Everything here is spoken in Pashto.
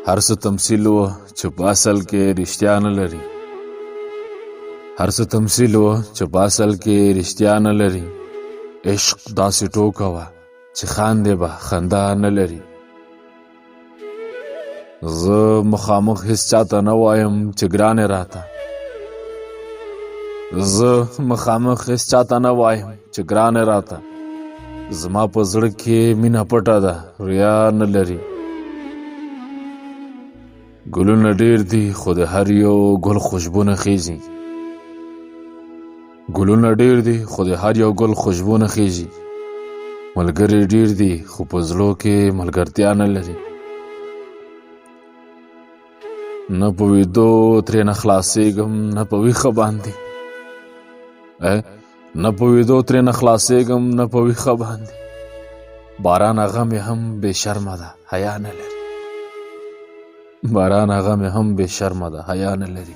هر څه تمثیل و چې په اصل کې رښتیا نه لري. هر څه تمثیل و چې په اصل کې رښتیا نه لري. عشق داسې ټوکه وه چې خاندې به خندا نه لري. زه مخامخ هیڅ چاته نه وایم چې ګرانې راته. زه مخامخ هیڅ چاته نه وایم چې ګرانې راته. زما په زړه کې مینه پټه ده، ریا نه لري. ګلونه ډیر دي خو د هر یو ګل خوشبو نه خیژي. ګلونه ډیر دي خو د هر یو ګل خوشبو نه خیژي. ملګري ډیر دي خو په زړو کې ملګرتیا نه لري. نه په ویدو ترې نه خلاصېږم، نه په ویښه باندې. نه په ویدو ترې نه خلاصېږم، نه په ویښه باندې. باران هغه مې هم بې شرمه ده، حیا نه لري. باران هغه مې هم بې شرمه ده، حیا نه لري.